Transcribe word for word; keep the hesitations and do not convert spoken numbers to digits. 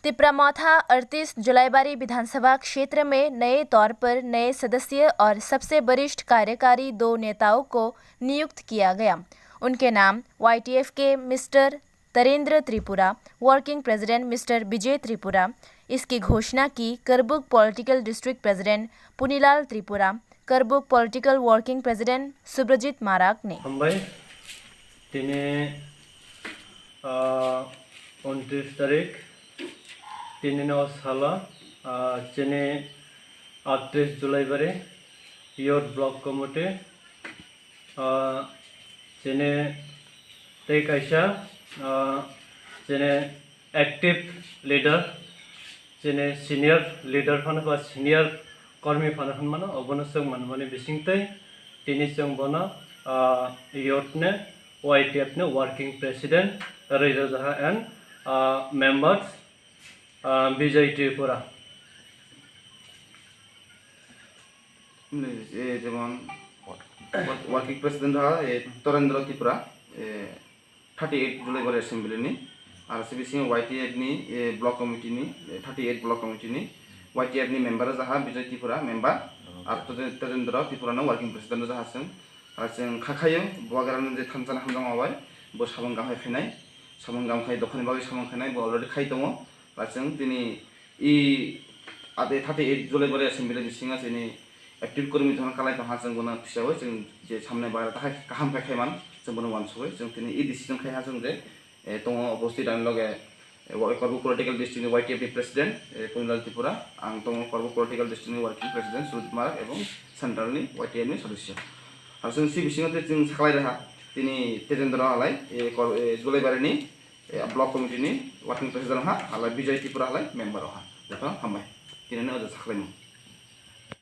तिपरा मोथा अड़तीस जुलाईबारी विधानसभा क्षेत्र में नए तौर पर नए सदस्य और सबसे वरिष्ठ कार्यकारी दो नेताओं को नियुक्त किया गया। उनके नाम वाईटीएफ के मिस्टर तरेंद्र त्रिपुरा, वर्किंग प्रेसिडेंट मिस्टर विजय त्रिपुरा, इसकी घोषणा की करबुक पॉलिटिकल डिस्ट्रिक्ट प्रेसिडेंट पुनीलाल त्रिपुरा, करबुक पॉलिटिकल वर्किंग प्रेसिडेंट सुब्रजीत माराक ने। Hambai, tini, ah, untris tarik, tini no sala, ah, chini aktris July bari, Youth Block Committee, ah, chini tei kaisa, ah, chini active leader, chini senior leader phano ba senior kormi phano hwnmano, obono chwng manmani bisingtwi tini chwng bono, ah, youth ni, Y T F ni working president rwjaha and, ah, members, ah, Vijay Tripura. Ni, eh, jemon working president ha, eh, Torendra Tripura, eh, thirty eight July bari assembly ni, ar se bisingo Y T F ni, eh, block committee ni, eh, thirty eight block committee ni, Y T F ni member jaha Bijoy Tripura member, ar Tojen-, Tojendra Tripura no working president jaha chwng, ar chwng kha khayo, bo gara no je thansa ni hamjak ma bai, bo samung gam hai phainai, samung gam khai dophani bagwi samung khainai, bo already khai tongo, ar chwng tini i ate thirty eight July bari assembly bisingo chini active kormi jona kalai tongha chwng bono twisawi chwng je samne bara takhai kaham khai khaiman chwng bono uansugwi chwng tini i decision khai ha chwng je, eh, tongo opposite ani loge, eh, wa-, Korbo Political District ni Y T F ni President, eh, Kunilal Tripura, ang tongo Korbo Political District ni Working President Surjit Marak ebong Central ni Y T F ni sodosyo. Ar chwng si bisingo tei chwng saklai reha tini Tejendra Alai, eh, Kor-, eh, Julaibari ni, eh, Block Committee ni Working President ha, alai Bijoy Tripura alai member ha. Joto hambai. Tini ni ojo saklaimung.